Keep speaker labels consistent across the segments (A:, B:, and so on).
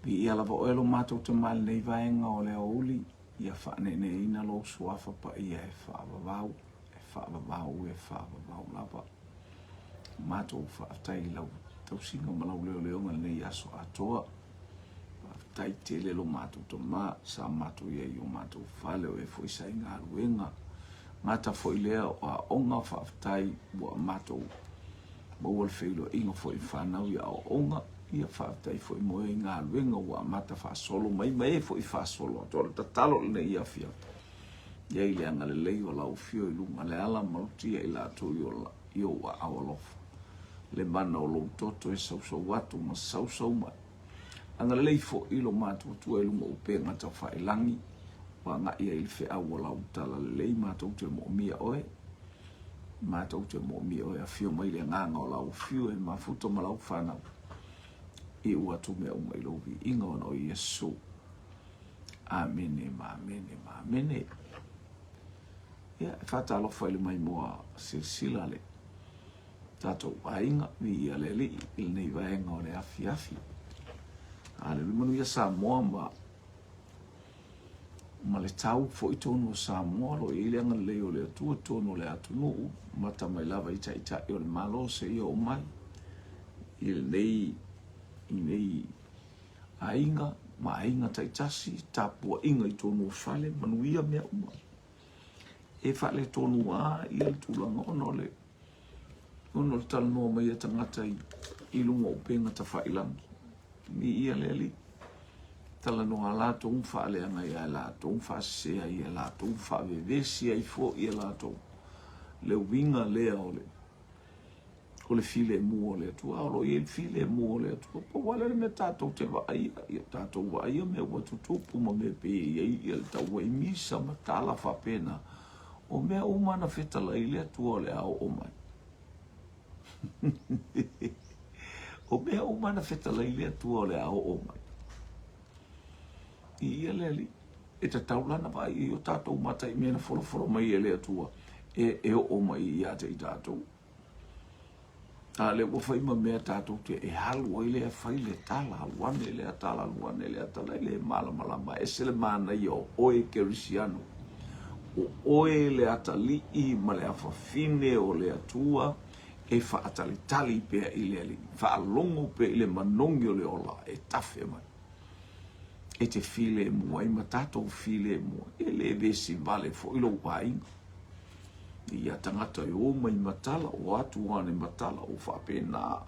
A: Viia lava oe lo matou Tama i lenei vaega o le aoauli, ia faaneeneeina lou Suafa Paia e faavavau, e faavavau, e faavavau lava. Matou faafetai i lau tausiga ma lau leoleoga i lenei aso atoa. Faafetai tele lo matou Tama sa matou i ai i o matou fale, o e foi sa i galuega. Gata foi lea o aoga, faafetai ua matou maua le feiloaiga foi i fanau i aoaoga. Ia faafetai foi mo e i galuega ua amata faasolo mai ma e foi faasolo atu. O le tatalo i lenei afiafi, ia i le agalelei o lau afio i luga le ala malutia i latou i ou aao alofa. Le mana o lou toto e sausau atu ma sausau mai. Agalelei foi lo matou Atua i luga o upega tafailangi ua agai ai le feau o lau talalelei matou te moomia oe. Matou te moomia oe afio mai le agaga o lau afio e mafuta ma lau fanau. Iu atu mea uma i lou viiga ona o Iesu. Amene ma amene ma amene. Ia, e faatalofa i le maimoa silasila le tatou aiga, viia le Alii i lenei vaega o le afiafi. Aleluia, manuia Samoa ma ma le tau foi tonu o Samoa, o lo o i ai le agalelei o le Atua tonu o le atunuu, mata mai lava i taitai o le Malo seia oo mai i lenei i nei aiga ma aiga taitasi, tapuaiga i tonu o fale, manuia mea uma. E faaletonu lava ia le tulaga ona o le ona o le talanoa mai a tagata i, i luga o upega tafailangi. Viia le Alii. Talanoa a latou ma faaleaga ia latou, faasese ai e latou, faavevesi ai foi e latou. Le uiga lea o le o le filemu o le Atua. A o lo o i ai le filemu o le Atua. Pau lava lea o le mea tatou te vaaia, ia tatou vaaia mea ua tutupu ma mea pei e i ai ia le taua i misa ma tala faapena. O mea uma na fetalai le Atua o le a oo mai. O mea uma na fetalai le Atua o le a oo mai. I ia le Alii, e tatau la na vaai i o tatou mata i mea na folafolo mai e le Atua e, e oo mai ia te i tatou. A lea ua fai ma mea tatou te e alu ai lea fai le tala, alu ane lea tala, alu ane lea tala, e le malamalama, ese le manaia o oe Kerisiano. O oe le atalii ma le afafine o le Atua e faatalitali pea i le Alii, faalogo pea i le manogi o le ola e tafe mai. E te filemu ai ma tatou filemu ai, e le vesi vale foi lou aiga. Ia tagata e o mai matala, o atu ane matala, o faapena.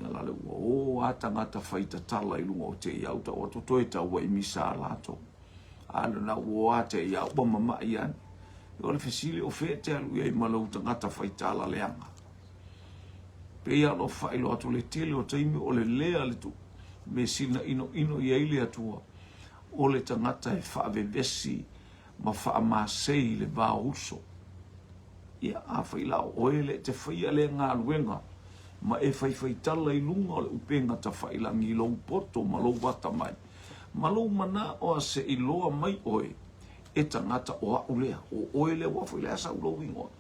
A: Ia la le ua o a tagata fai tatala i luga o te iau tau atu toe taua i misa a latou. A lona ua o a te iau ua mama'i ane. O le fesili o fea e te alu i ai ma lou tagata fai tala leaga. Pei lava ona faailoa atu le tele o taimi o le lea le tu me sina inoino i ai le Atua o le tagata e faavevesi ma faamasei i le va o uso. Ia, afai la o oe le te faia lea galuega ma e faifaitala i luga o le upega tafailangi i lou poto ma lou atamai, ma lou manao a se i loa mai oe e tagata o a'u lea, o oe lea ua foi le asa u lou igoa.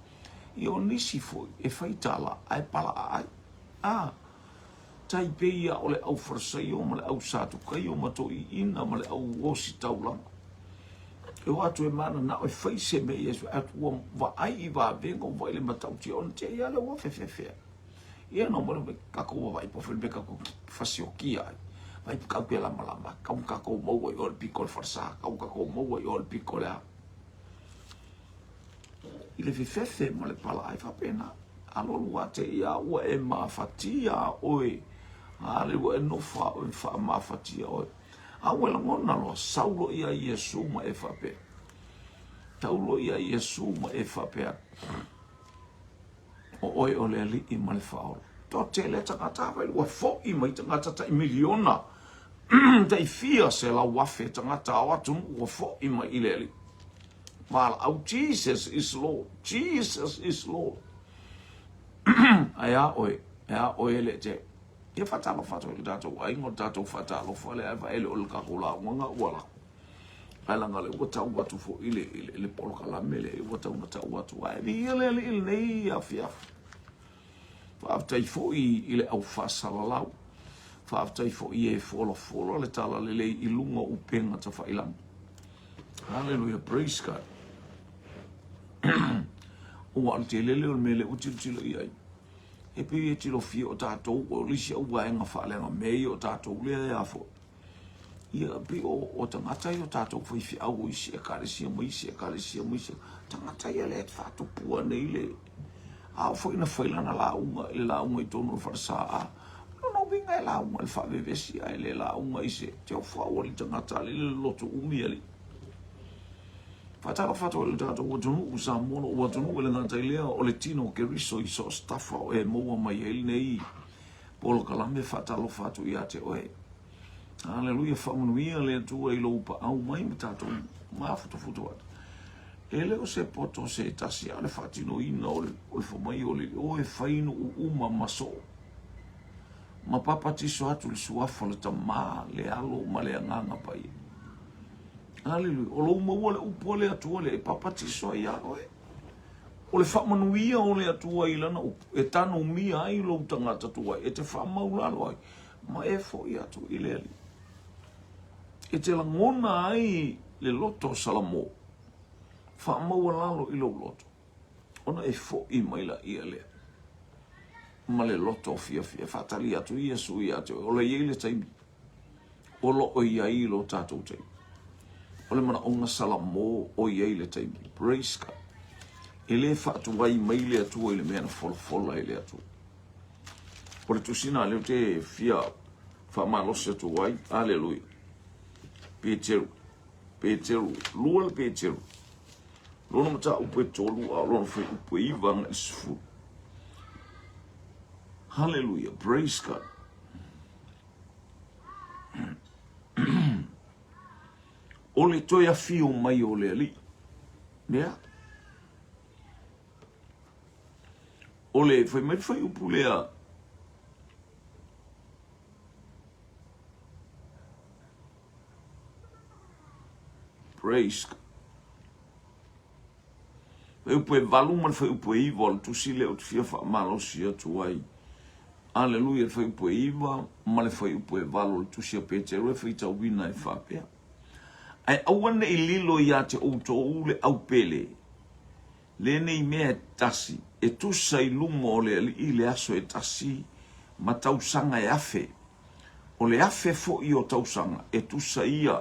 A: Ia o nisi foi e faitala ae palaaai. A, tai pei ia o le au Farisaio ma le au Satukaio ma toeaiina ma le au ositaulaga. E o atu e mananao e fai se mea ia ae ua vaai i vavega ua vaai i le matautia ona te i a lea ua fefefea. Ia no mo le kakou vaai po fele kakou fasiokia ai. Vai kau ke lama lama, kau kakou maua i o le piko le farsa, kau kakou maua i o le piko le a. I le fefefe ma le pala ai faapena. Alualu a te ia ua e mafatia oe. A le ua e nofa oe faamafatia oe. A ua lagona loa, sau loa ia Iesu ma e faapea. Tau loa ia Iesu ma e faapea. O oe o le Alii ma le Faaola. Toatele tagata afai ua fo'i mai tagata tai miliona, tai fia 100,000 tagata o atunuu ua fo'i mai i le Alii. Valaau, Jesus is Lord, Jesus is Lord. Ae a oe, e a oe e le te. Ia faatalofa atu i le tatou aiga, o le tatou faatalofa lea, ae vaele o le tatou lauga ua lako. Ae leaga o lea ua tau atu foi le, le, le polokalame lea ua tau na tau atu. Ae viia le Alii i lenei afiafi. Faafetai foi i le au faasalalau. Faafetai foi e folafola le talalelei i luga o upega tafailagi. Hallelujah, praise God. Ua o le tele lea o le mea lea ua tilotilo i ai. E pei e tilofia o tatou, o le isi au vaega faaleaga mea ia o tatou lea e a foi. Ia, pei o, o tagata ia o tatou faifeau o isi ekalesia ma isi ekalesia ma isi. Tagata ia lea e faatupua nei le... A oo foi ina fai lana lauga i le lauga i totonu o le falesa, a o lona uiga e lauga i le faavevesi ae le lauga i se teofau a le tagata alii le loto umi alii. Faatalofa atu ai i lo tatou atunuu Samoa, lou atunuu e le gata i lea o le tino o Keriso i so o se tafa o e maua mai ai lenei polokalame. Faatalofa atu ia te oe. Aleluia, faamanuia le Atua i lou paau mai ma tatou mafutufutu atu. E le o se poto se tasi, a o le faatinoina o le, o le fomai o le o e fai nuu uma ma soo. Ma papatiso atu le suafa le Tamā, le Alo ma le Agaga Paia. Aleluia. O lou maua le upu a le Atua lea e papatiso ai ia oe. O le faamanuia o le Atua i lana upu e tanumia ai lou tagata tuai e te faamaulalo ai ma e foi atu i le Alii. E te lagona ai le loto o Salamo, faamaualalo i lou loto, ona e foi mai laia lea ma le loto fiafia. Faatali atu Iesu ia te oe, o la i ai le taimi, o lo o i ai lo tatou taimi. O le manaoga Salamo o i ai le taimi. Praise God. E le faatuai mai le Atua i le mea na folafola e le Atua. O le tusina lea ou te fia faamalosi atu ai. Aleluia. Peteru. Peteru. Lua le Peteru. Lona mataupu e tolu a o lona fuaiupu e iva agai 10. Hallelujah. Praise God. O le toe afio mai o le Alii. Mea. O le fai mai le fuaiupu lea Praise God. Fuaiupu e valu ma le fuaiupu e iva o le tusi lea ou te fia faamalosi atu ai. Aleluia, le fuaiupu e iva ma le fuaiupu e valu o le tusi a Peteru e faitauina e faapea. Ae aua ne i lilo ia te outou le aupele, lenei mea e tasi, e tusa i luma o le Alii le aso e tasi ma tausaga e afe. O le afe foi o tausaga e tusa ia,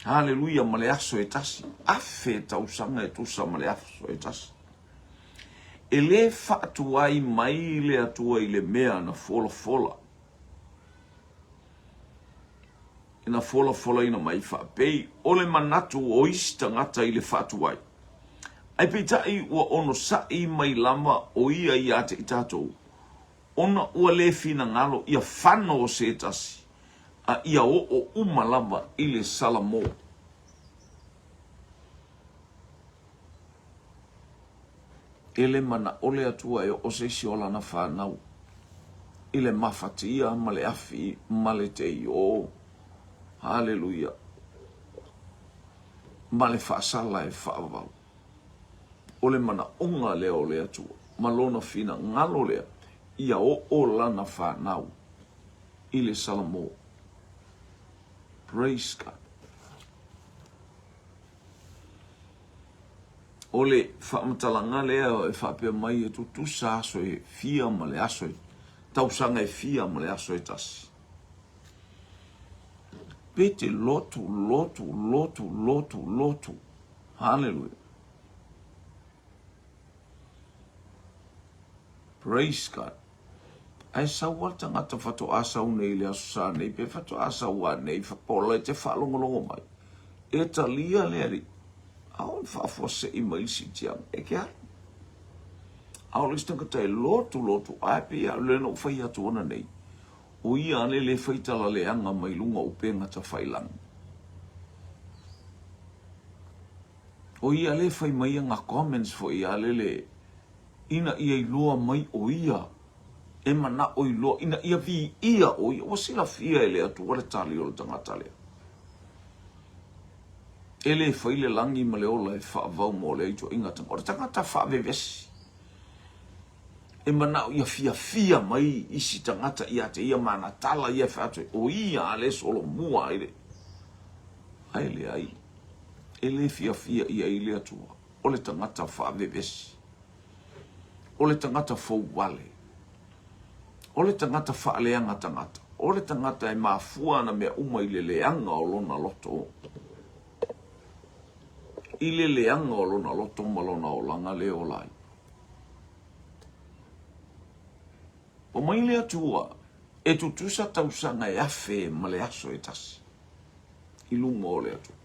A: haleluia, ma le aso e tasi. Afe tausaga e tusa ma le aso e tasi. E lē faatuai mai le Atua i le mea na folafola. Na folafolaina mai faapei o le manatu o isi tagata i le faatuai. Ae peitai ua onosai mai lava o ia ia te i tatou, ona ua le finagalo ia fano o se tasi, a ia oo uma lava i le Salamo. E le manaʻo le Atua e oo se isi o lana fanau i le mafatia ma le afi ma le teiō. Haleluia! Ma le faasala e faavavau. O le manaʻoga lea o le Atua ma lona finagalo lea ia oo lana fanau i le Salamo. Praise God. O le faamatalaga lea e faapea mai e tutusa aso e fia ma le aso e tausaga e fia ma le aso e tasi. Pe te lotu, lotu, lotu, lotu, lotu. Hallelujah. Praise God. Ae sau a le tagata faatoa sau nei i le Aso Sa nei, pe faatoa sau a nei, pola e te faalogologo mai. E talia le Alii. Aole faafuasei mai le siitiaga, e ke alu. Aole se tagata e lotu lotu, ae pei a le na ou fai atu ona nei, o ia ale le fai tala leaga mai luga o upega tafailagi. O ia le fai mai nga comments foi ale le ina ia iloa mai o ia e manaʻo iloa ina ia viia o ia. Ua silafia e le Atua le tali o le tagata lea. E le fai le lagi ma le ola e faavau mo lea ituaiga tagata. O le tagata faavevesi. E manao ia fiafia mai isi tagata ia te ia ma ana tala ia e fai atu ai, o ia a le solomua ai le. Ae leai, e le fiafia i ai le Atua. O le tagata faavevesi. O le tagata fouale. O le tagata faaleaga tagata. O le tagata e mafua ana mea uma i le leaga o lona loto. I le leaga o lona loto ma lona olaga le ola ai. O mai le Atua e tutusa tausaga e afe ma le aso e tasi i luma o le Atua.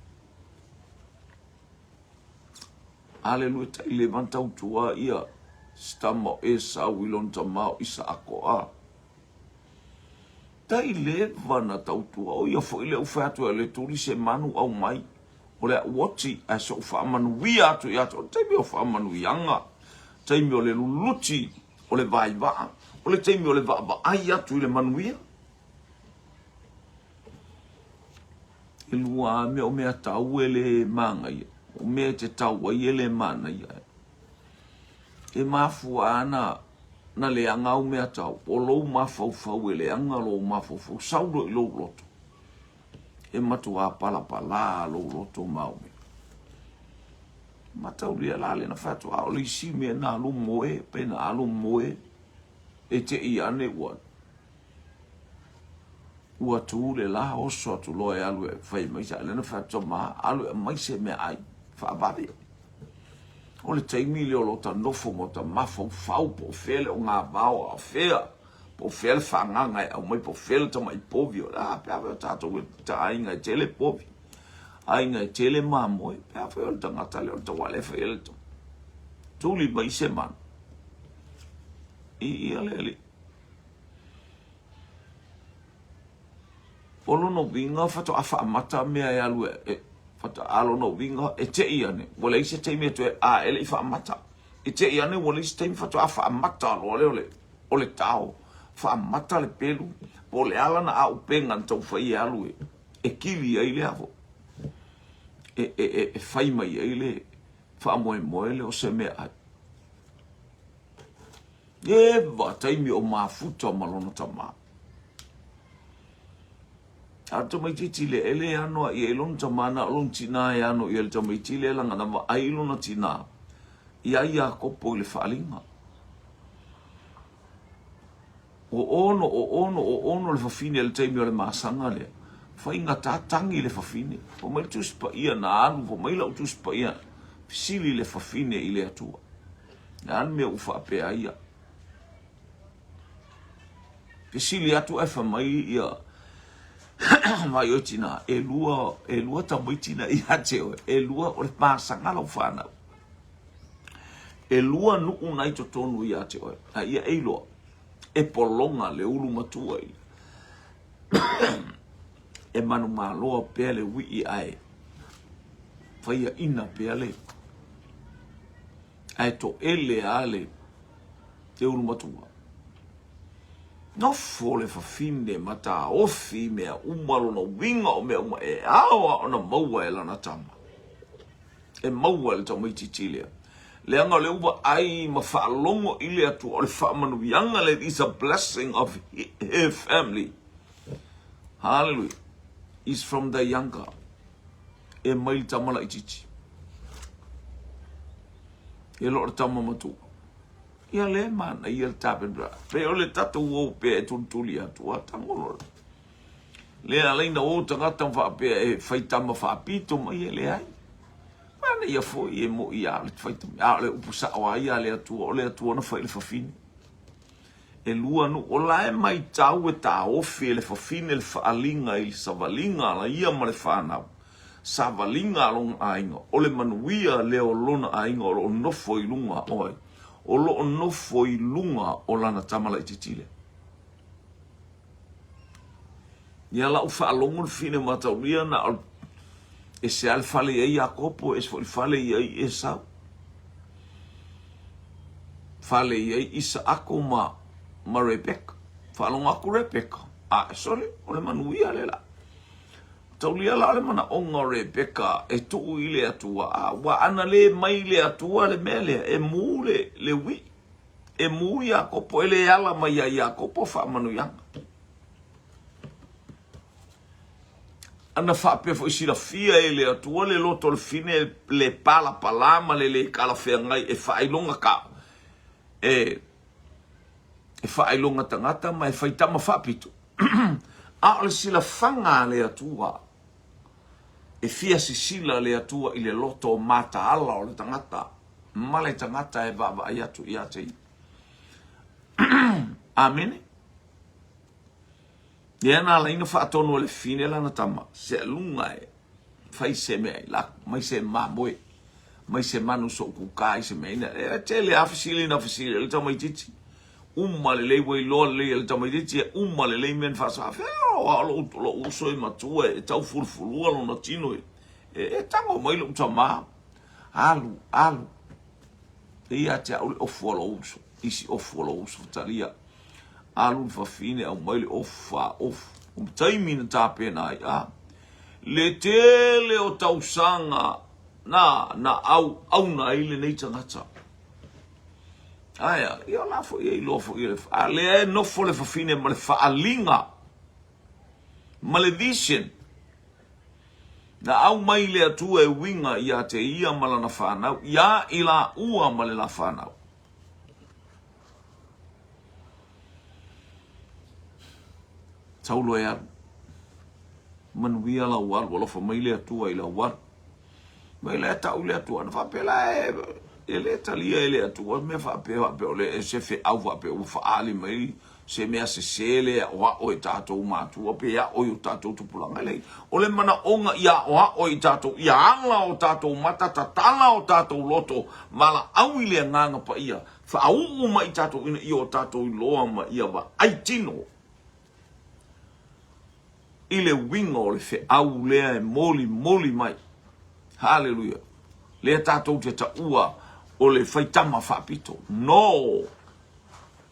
A: Aleluia, tai le van tautua ia si tama o Esau i lona tama o Isaako a. Tai leva na tautua, o ia foi lea ua fai atu e le tuli se manu aumai. O le au oti ae se i ou faamanuia atu ia te oe. O le taimi o faamanuiaga, taimi o le luluti o le vaivaa, o le taimi o le vaavaai atu i le manuia. E lua lava mea, o mea tau e le manaia, o mea e te tau ai e le manaia. E mafua ana na leaga au mea tau, o lou mafaufau e leaga lou mafaufau, sau loa i lou loto. E matuā palapalā lou loto ma au mea. Mataulia la lena fai atu, a o le isi mea na alu moe, pe na alu moe, e te i ane ua ua tu le la, oso atu loa e alu e fai mai se, a lena fai atu, ma alu e aumai se meaai, faavave. O le taimi lea o lo ta nofo ma o ta mafaufau po o fea le ogavao a o fea. Po o fea le fagaga e aumai, po o fea le tamai povi, o le a, pe a fai o tatou e aiga e tele povi, aiga e tele mamoe, pe a fai o le tagata lea o le tauala e fai ai le tuli mai se manu. I ia le alii. O lona uiga faatoa faamata mea e alu e, faatoa lona uiga e te i ane, ua leai se taimi e toe a e le i faamata. E te i ane ua leai se taimi faatoa faamata loa lea o le o le tao, faamata le pelu, po o le a lana aupega na taumafai e alu e, e kili ai le avo, e, e, e, e fai mai ai le faamoemoe lea o se meaai. Eva taimi o mafuta ma lona tama. A o le tamaitiiti lea, e le ano a ia i lona tama, na o lona tinā e ano i ai le tamaiti lea, leaga na vaai lona tinā iā Iakopo i le faaaliga. O ono, o ono, o ono le fafine i le taimi o le masaga lea. Faigata tagi le fafine. Fai mai le Tusi Paia na alu, fai mai lau Tusi Paia, fesili le fafine i le Atua. Le a le mea ua faapea ai au? Fesili atu ae fai mai ia mai oe tina, e lua, e lua tamaiti na ia te oe, e lua o le masaga lau whanau. E lua nuu na i totonu ia te oe, a ia e iloa, e pologa le ulu matua i e manumaloa pea le wii ae faiaina pea le ae toele a le te ulu matua. Nofo le fafine ma taofi i mea uma lona uiga o mea uma e ao a ona maua e lana tama. E maua e le tamaitiiti lea. Leaga o lea ua vaai ma faalogo i le Atua o le faamanuiaga lea, it is a blessing of her family. Hallelujah. Is from the younger. E mai le tama laitiiti. E lo le tama matua. Ia lea e manaia le tapena. Pei o le tatou o pea e tulituli atu a tago loa. Lea ala ina o tagata ma faapea e fai tama faapito mai e leai. Manaia foi e moi a o le fai tama. A o le upu sao a ia a le Atua, o le Atua na fai i le fafine. E lua nuu, o la e maitau e taofi e le fafine le faaliga i le savaliga a la ia ma le fanau. Savaliga a lona aiga, o le manuia lea o lona aiga o lo o nofo i luga o ai? O lo o nofo i luga o lana tama laitiiti lea. Ia la ua faalogo le fine mataulia na o ese lava le fale i ai Iakopo, ese foi le fale i ai Esau. Fale i ai Isaako ma, ma Rebeka. Faalogo atu Rebeka, a sole, o le manuia lea la. Taulia la o le manaʻoga o Rebeka e tuu i le Atua, a ua ana le mai le Atua le mea lea, e mū le, le uiʻi. E mū Iakopo, e le ala mai ia Iakopo faamanuiaga. Ana faapea foi silafia e le Atua le loto o le fine le palapala ma le le talafeagai e faailoga ka e e faailoga tagata ma e faitama faapito. A o le silafaga a le Atua, e fia sisila le Atua i le loto mataala o le tagata ma le tagata e vaavaai atu ia te ia. Amene. Lea na ala ai na faatonu e le fine lana tama, sealuga e fai se mea i lako, mai se mamoe, mai se manu soukūkā i se mea ina. E tele a fesili na fesili e le tamaitiiti. Uma lelei ua iloa lelei e le tamaitiiti e uma lelei mea na faasaga. Fea o a lou, lou uso e matua e tau fulufulua lona tino e, e, e tago mai lou tamā. Alu, alu. E ia te au le ofu a lou uso, isi ofu a lou uso talia. Alu le fafine aumai le ofu faaofu. O le taimi na tapena ai a le tele o tausaga na na auauna ai lenei tagata. Aia, ia o la foi e iloa foi e le a lea e nofo le fafine ma le faaliga ma le vision na aumai le Atua e uiga ia te ia ma lana fanau, ia i laua ma le la fanau. Saulo e alu. Manuia lau alu, alofa mai le Atua i lau alu. Mai la e tau le Atua, na faapea la e, e le talia e le Atua mea faapea faapea o le e se feau faapea ua faaali mai se mea sese le aʻoaʻo e tatou matua pe aʻo i o tatou tupulaga. E leai, o le manaʻoga ia aʻoaʻo i tatou, ia ala o tatou mata, tatala o tatou loto, valaau i le Agaga Paia, faauu mai tatou ina ia o tatou iloa ma ia vaai tino i le uiga o le feau lea e molimoli mai. Haleluia! Lea tatou te taua o le faitama faapito. No!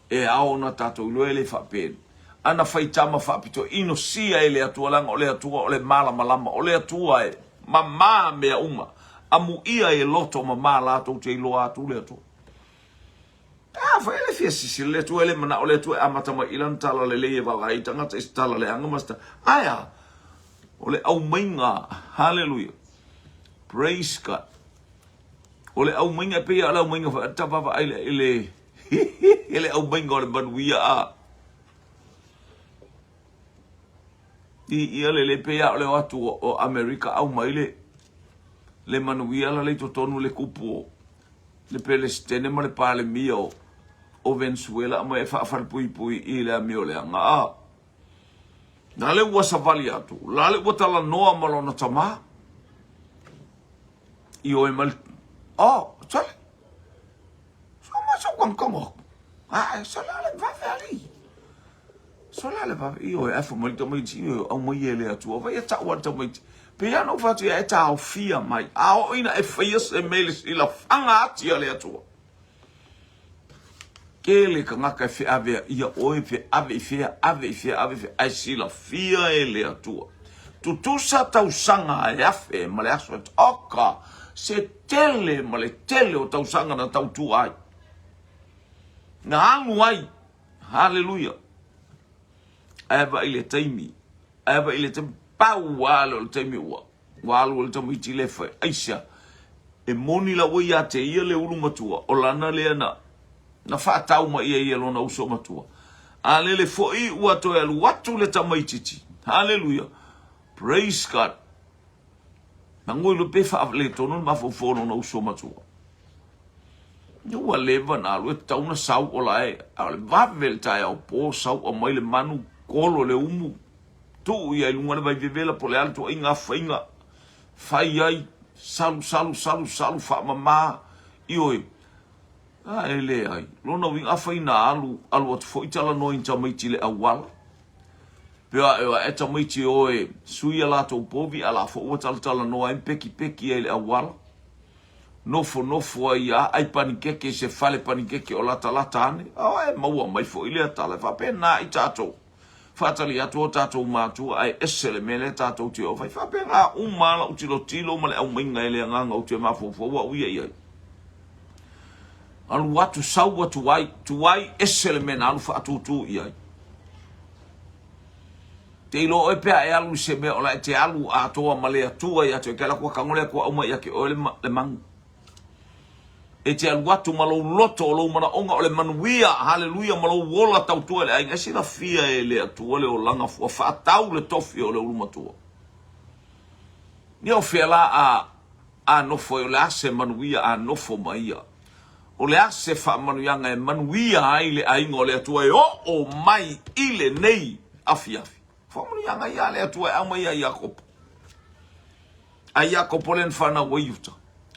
A: E ao ona tatou iloa e le faapeni. Ana faitama faapito inosia e le Atua leaga o le Atua o le malamalama, o le Atua e mamā mea uma. Amuia e loto mamā latou te iloa atu le Atua. A fai le fia sisila le Atua e le manao le Atua e amata mai i lana tala lelei e vaavaai i tagata i se tala leaga ma se tala. Ae a? O le aumaiga, haleluia, praise God. O le aumaiga e pei lava o le aumaiga foi a le tavavaai i le i le aumaiga o le manuia a. I ia le le pei lava o le o atu o Amerika aumai le le manuia la le i totonu le kupu o le Pelesitene ma le Palemia o o Venezuela aumai e faafalepuipui i le amio leaga a. Na le ua savali atu, la le ua talanoa ma lona tamā. I oe ma le, oh, sole, so ma so kong kong o. Ah, sole ale vave ali. Sole ale vave, i oe, afa mai tamaiti, i oe, au mai e le atua, vai e tau ale tamaiti. Pe ia no fatu ia e taofia mai, a o ina e whaia se mele sila whanga ati ale atua. Tele kangaka e feʻaveaʻia ʻoe, feʻave i fea, ave i fea, ave i fea, ae silafia e le Atua. Tutusa tausaga e afe ma le aso e oka, se tele ma le tele o tausaga na tautua ai. Na alu ai. Haleluia. Ae vaai le taimi, ae vaai le taimi, pau lava lea o le taimi ua Ua alu ai le tamaiti le fai, Aisea, e moni la ua ia te ia le ulu matua, o lana lea na, na faatau mai ai e lona uso matua. A lele foi ua toe alu atu le tamaititi. Haleluia. Praise God. Na ngoi lo pe faaletonu le mafaufau o lona uso matua. Ua leva na alu e tatau na sau o la e, a o le vave le taeao po sau aumai le manu kolo le umu Tuu ia i luga le vai vevela po o le a le tuaiga faiga fai ai, salu, salu, salu, salu, faamama, ioe. A e leai. Lona uiga afai na alu, alu atu foi talanoa i tamaiti i le auala. Pe a e ae tamaiti e o e sui a latou povi a la foi ua talatalanoa ai ma pekipeki ai i le auala. Nofonofo ai a ai panikeke i se fale panikeke o latalata ane. A e maua mai foi lea tala. E faapena i tatou. Faatali atu o tatou matua ae ese le mea lea tatou te o fai. Faapena uma lava lau tilotilo ma le aumaiga e le agaga ou te mafaufau au ia i ai. Alu atu sau ua tuai, tuai ese le mea na alu faatūtū i ai. Te iloa oe pe a e alu i se mea o la e te alu atoa ma le Atua ia te oe, ke alu atu a tago le Atua aumai ia te oe le, le manu. E te alu atu ma lou loto o lou manaoga o le manuia, haleluia, ma lou ola tautua i le aiga, e silafia e le Atua le olaga ua faatau le tofi o le ulumatua. Ia o fea la a, a nofo ai, o le a se manuia a nofo ma ia? O le a se faamanuiaga e manuia ai le aiga o le Atua e oo mai i lenei afiafi? Faamanuiaga ia a le Atua e aumai ia Iakopo. A Iakopo lea na fanau ai Iuta.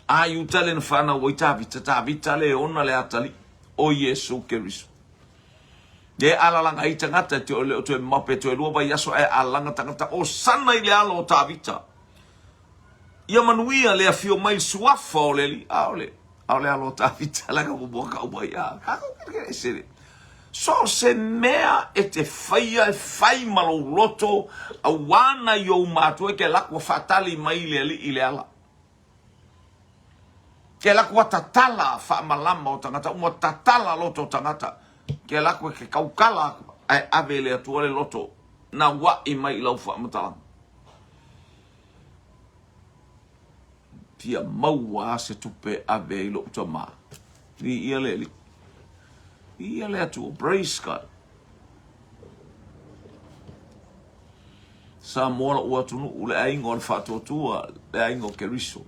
A: A Iuta lea na fanau ai Tavita. Tavita lea e ona le atalii o Iesu Keriso. Lea e alalaga ai tagata e te o le o toe mamao pe toe lua vaiaso ae alalaga tagata Osana i le alo o Tavita. Ia manuia le afio mai le suafa o le Alii. Aole, aole alo o Tavita la ka muamua ka uma ia. Ka ko ese le. So se mea e te faia e fai ma lou loto auā nai ou matua e ke laku ua faatali mai le Alii i le ala. Ke laku ua tatala faamalama o tagata uma, tatala loto o tagata. Ke laku e ke kaukala aku ae ave le Atua le loto nauaʻi mai i lau faamatalaga. Fia maua a se tupe e ave ai loʻu tamā. Viia le Alii. Viia le Atua. Praise God. Samoa loʻu atunuu, le aiga o le faatuatua, le aiga o Keriso.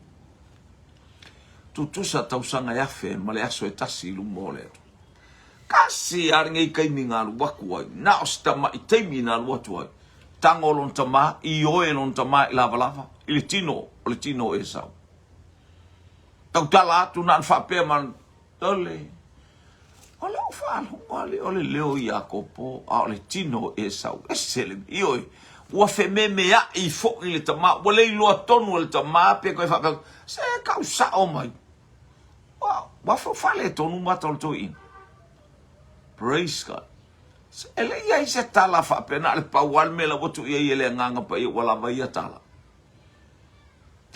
A: Tutusa tausaga e afe ma le aso e tasi i luma o le Atua. Kasi a lenei taimi na alu atu ai, na o se tamaʻi taimi na alu atu ai. Tago lona tamā, ioe lona tamā i lavalava, i le tino, o le tino o Esau. Tautala atu na ona faapea ma ole, o lau faalogo ale o le leo o Iakopo, a o le tino o Esau. Ese le, ioe, ua fememeaʻi foi le tamā, ua le iloa tonu e le tamā pe koe faapea, se kau sao mai. Ua, ua faaletonu mata o le toeaina. Praise God. E le i ai se tala faapea, na o le pau lava le mea la ua tuu i ai e le Agaga Paia ua lava ia tala.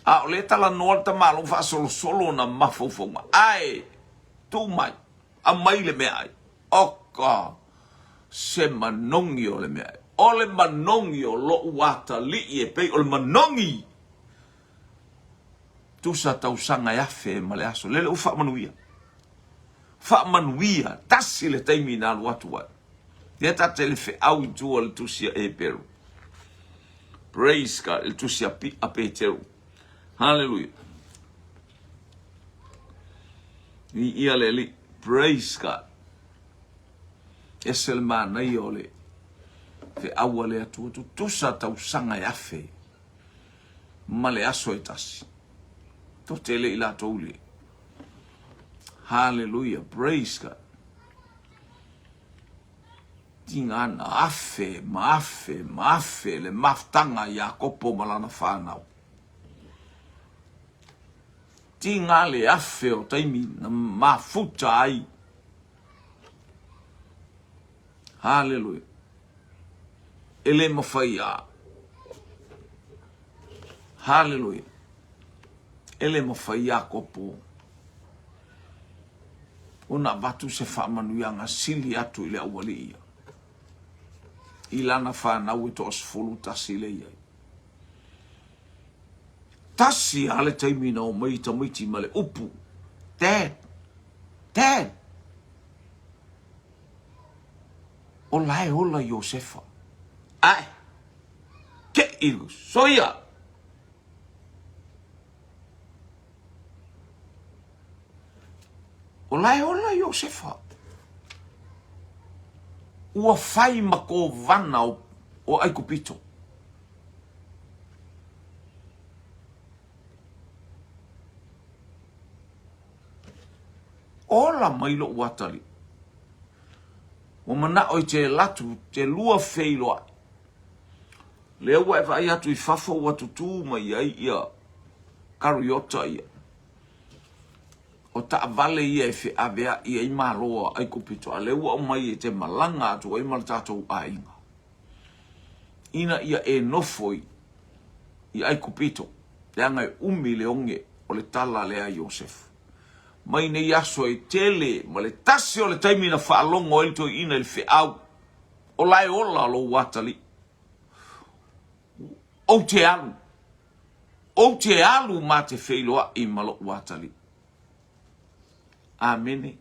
A: A o lea e talanoa le tamaloa faasolosolo ona mafaufauga. Ae, tuu mai, aumai le meaai. Oka, se manogi o le meaai. O le manogi o lou atalii e pei o le manogi tusa tausaga e afe ma le aso. Lele ua faamanuia. Faamanuia, tasi le taimi na alu atu ai. Lea ta te le feau i tua le tusi a Eperu. Praise God, le tusi a, P, a Peteru. Hallelujah. Viia le Alii. Praise God. Ese le manaia o le feau a le Atua, tutusa tausaga e afe ma le aso e tasi. Tote le i latou le. Hallelujah. Praise God. Tigana afe ma afe ma afe le mafutaga a Iakopo ma lana fanau. Tiga le afe o taimi na mafuta ai. Haleluia. E le mawhai a. Haleluia. E le mawhai Iakopo ona avatu se faamanuiaga sili atu i le aualii ia, i lana fanau e toa-11 lea i ai. Tasi lava le taimi na omai tamaiti ma le upu, Dad, Dad, o la e ola Iosefa. Ae, te i soia! O la e ola Iosefa. Ua fai ma kovana o, o Aikupito. Ola mai loʻu atalii. Ua manaʻo i te latu, te lua feiloai. Lea ua e vaai atu i fafo ua tutū mai ai ia kariota ia. O taavale ia e feaveai ai malo a Aikupito, a lea ua aumai e te malaga atu ai ma le tatou aiga. Ina ia e nofo i, i Aikupito, leaga e umi le oge o le tala lea a Iosefu. Mai nei aso e tele ma le tasi o le taimi na faalogo ai le toeaina i le feau, o la e ola lou atalii. Ou te alu, ou te alu ma te feiloai ma lou atalii. Amene.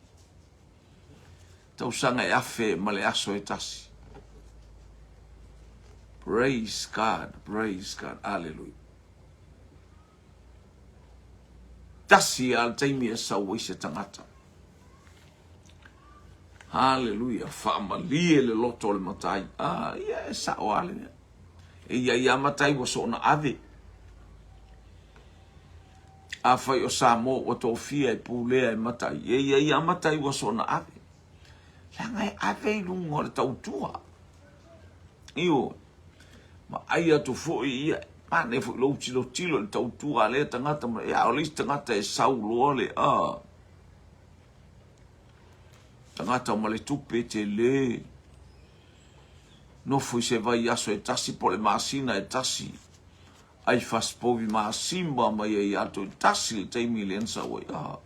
A: Tausaga e afe ma le aso e tasi. Praise God, praise God, hallelujah. Tasi a le taimi e sau ai se tagata. Hallelujah, faamalie le loto o le matai. Ah, ia e sao a le mea. E ia ia matai ua soona ave. Afai o Samoa ua tofia e pulea e matai, e ia ia matai ua soona ave. Leaga e ave i luga o le tautua. Ioe. Vaai atu foi ia, manaia foi lou tilotilo i le tautua a lea tagata, ma, ia, o le isi tagata e sau loa le, a, tagata ma le tupe tele, nofo i se vaiaso e tasi po o le masina e tasi, ai fasipovi masima mai ai ia te tasi le taimi lea na sau ai. Ah.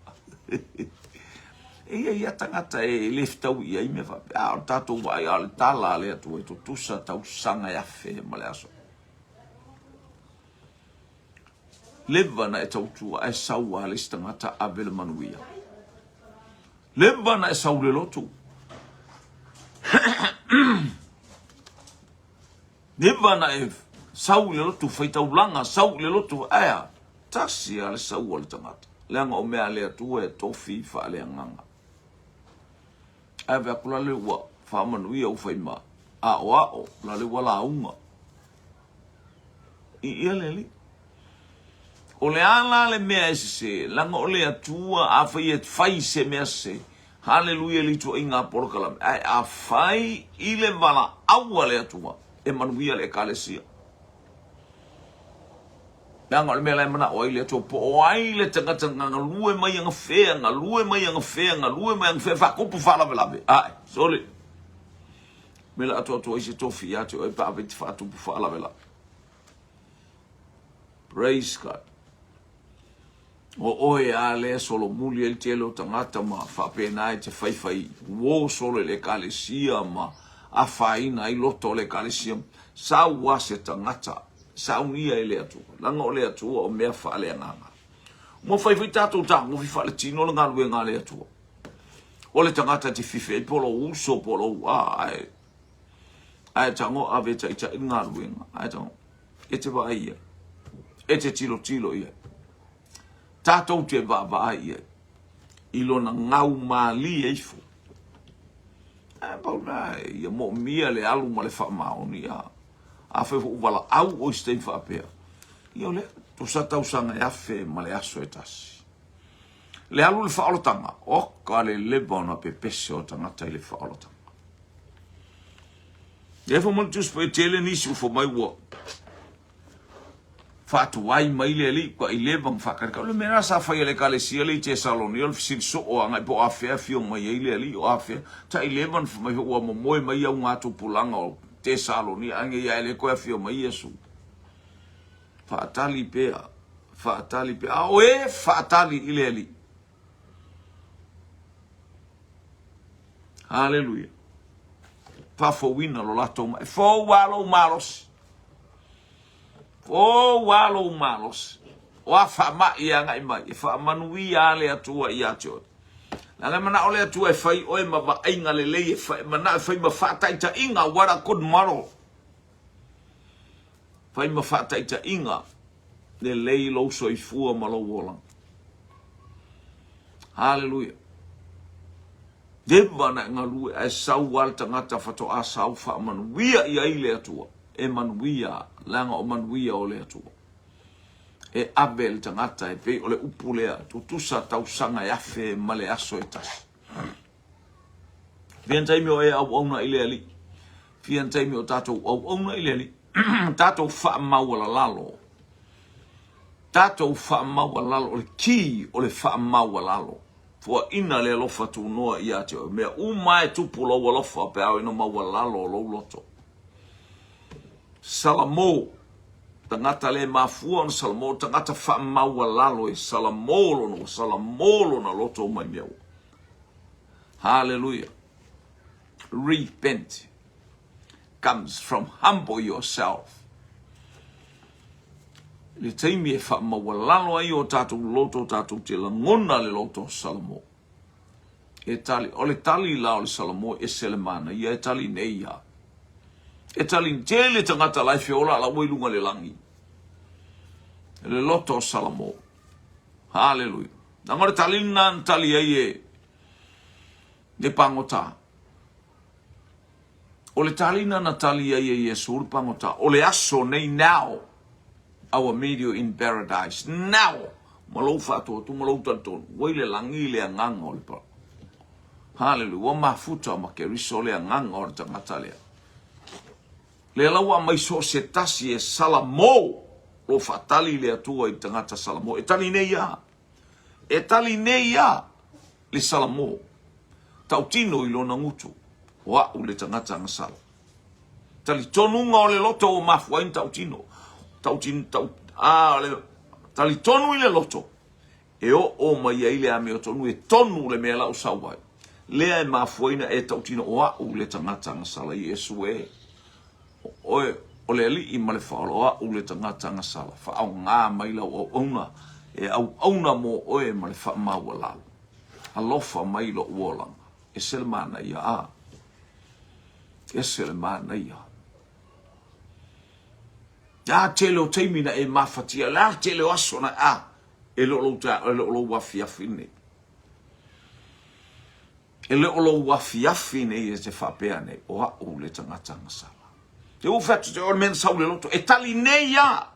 A: E ia ia tagata e le fetaui i ai mea faapea. A o le tatou vaai, a o le tala a le Atua e tutusa tausaga e afe ma le aso. Leva na e tautua ae sau a le isi tagata ave le manuia. Leva na e sau le lotu. Leva na e sau i le lotu faitaulaga, sau i le lotu aea, tasi a le sau a le tagata. Leaga o mea a le Atua e tofi faaleagaga. Ae vaai atu la le ua faamanuia ua fai ma aoao, la le ua lauga. I ia le Alii. O le a la le mea e sese, leaga o le Atua afai e fai se mea sese, Haleluia i le ituaiga polokalame. Ae afai i le valaau a le Atua, e manuia le Ekalesia. Leaga o le mea la e manao ai le Atua, po o ai le tagata na galue mai agafea, galue mai agafea, galue mai agafea, faatupu faalavelave. Ae, sole. Mea la atoatoa ai se tofi ia te oe pe a te faatupu faalavelave. Praise God. O oe a lea solomuli ai le tele o tagata ma faapena e te faifai uo solo i le ekalesia ma afaina ai loto o le ekalesia. Sau a se tagata, saunia e le Atua. Leaga o le Atua o mea faaleagaga. Ua fai foi tatou tagofi faaletino le galuega a le Atua. O le tagata e te fifi ai po o lou uso po o lou a, ae ae tago ave e taitai le galuega. Ae tago e te vaai i ai, e te tilotilo i ai. Tatou te vaavaai i ai i lona gau malie ifo. Ae pau na, ia moomia le alu ma le faamaoni. A, afai foi ua valaau oe i se taimi faapea, ia o lea, tusa tausaga e afe ma le aso e tasi. Le alu i le faaolataga, oka le leva ona pepese o tagata i le faaolataga. Lea fai mai le Tusi Paia, tele nisi ua fai mai ua faatuai mai le Alii ua i leva ma faakalikali. O le mea lena sa fai e le Ekalesia lea i Tesalonia, o le fesili soo agai po o afea afio mai ai le Alii, o afea. Tai leva na fai mai foi ua momoe mai augatupulaga o Tesalonia, ae ia e le toe afio mai Iesu. Faatali pea, faatali pea. A o e faatali i le Alii. Haleluia. Faafouina lo latou ma. E fou lava lou malosi. Fou lava lou malosi. O a faamai e agai mai, e faamanuia lava le Atua ia te oe. Leaga e manao le Atua e fai oe ma vaaiga lelei, e fai, manao e fai ma faataitaiga, what a good model. Fai ma faataitaiga lelei lou soifua ma lou olaga. Haleluia. Leva na e galue ae sau lava le tagata faatoa sau faamanuia i ai le Atua. E manuia, leaga o manuia o le Atua. E ave le tagata e pei o le upu lea, tutusa tausaga e afe ma le aso e tasi. Fia ni taimi o e auauna i le Alii. Fia ni taimi o tatou auauna i le Alii. Tatou faamaualalalo. Tatou faamaualalo, o le key o le faamaualalo. Fuaina le alofa tunoa ia te oe. Mea uma e tupu lou alofa pe a ina maualalo lou loto. Salamo. Tagata le mafua ona salamo, tagata faamaualalo e salamo lona, ua salamo lona loto mai mea ua. Hallelujah. Repent comes from humble yourself. Le taimi e faamaualalo ai o tatou loto, tatou te lagona le loto salamo. E tali, o le tali la o le Salamo e ese le manaia, e tali nei ia. E tali tele tagata la e feola la ua i luga le lagi. Le loto o Salamo. Haleluia. Leaga o le tali lena na tali ai e le pagota. O le tali lena na tali ai e Iesu le pagota. O le aso nei now. I will meet you in paradise now. Ma lou faatuatua ma lou talitonu. Ua i le lagi le agaga o le pa. Hallelujah. Ua mafuta ma Keriso le agaga o le tagata lea. Lea la ua aumai so o se tasi e Salamo. Lo faatali le Atua i le tagata Salamo. E tali nei a. E tali nei a le Salamo. Tautino i lona gutu. O a'u le tagata agasala. Talitonuga o le loto ua mafua ai ona tautino. Tautino, tau, a, le, talitonu i le loto e oo mai ai le amiotonu e tonu le mea la u sau ai. Lea e mafua ai ona e tautino o a'u le tagata agasala. Iesu e, oe o le Alii ma le Faaola, o a'u le tagata agasala. Faaaoga mai lau auauna e auauna mo oe ma le faamaualalo. Alofa mai lo'u olaga. Ese le manaia, a. Ese le manaia. Le a tele o taimi na e mafatia, le a tele o aso na a, e le o lou, e le o lou afiafi nei. E le o lou afiafi nei e te faapea nei, o a'u le tagata agasala. Te ua fai atu te o le mea na sau le loto, e tali nei a.